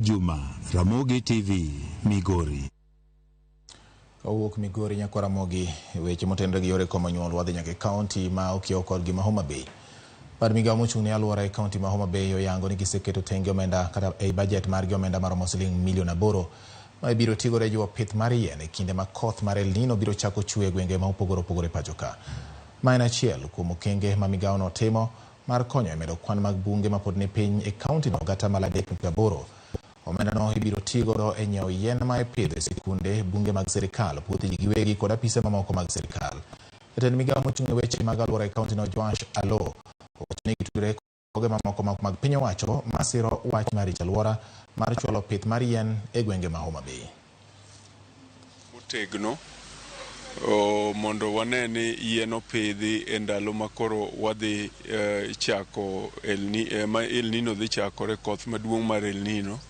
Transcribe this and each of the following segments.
Juma, Ramogi TV, Migori. Kawuok Migori nyaka Ramogi, weche motenore gi yore komo nyuol wadhi nyaka e kaunti ma okiewo kodgi ma Homa Bay. Bad migawo mochung' ne alwora e kaunti ma Homa Bay oyango ni giseketo tenge omenda kata ei bajet margi omenda maromo siling milion 8 ma ibiro tigodo e jiwo pith mar yien e kinde ma koth mar El Nino biro chako chwe e gwenge ma opogore opogore pacho ka. Ma en achiel kuom okenge ma migawono timo mar konyo e medo kwan mag bunge mapod ni piny e kaunti no gi atamalo 3.8. Omendano ibiro tigodo e nyiewo yien ma ipidho e sikunde, bunge mag sirikal, puothe ji giwegi kod apise mamoko mag sirikal. Jatend migawo mochung' ne weche mag alwora e kaunti no Joash Alo owacho ni gitudore koge mamoko mag piny owacho masiro wach mar rito alwora mar chwalo pith mar yien e gwenge ma Homa Bay. Motegno mondo wane ni yien opidhi e ndalo ma koro wadhi chako ma El Nino dhi chakore, koth maduong' mar El Nino.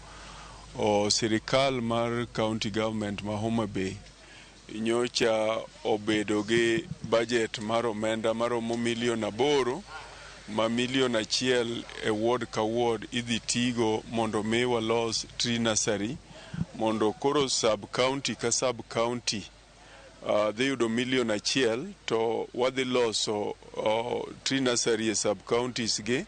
Sirikal mar county government ma Homa Bay nyocha obedo gi budget mar omenda maromo milion 8, ma milion 1 e ward ka ward idhi tigo mondo mi walos tree nursery, mondo koro sub county ka sub county dhi yudo milion 1, to wadhi loso tree nursery e sub counties gi.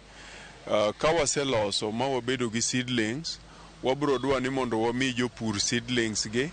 Ka waseloso ma wabedo gi seedlings, wabro dwa ni mondo wami jopur seedlings gi.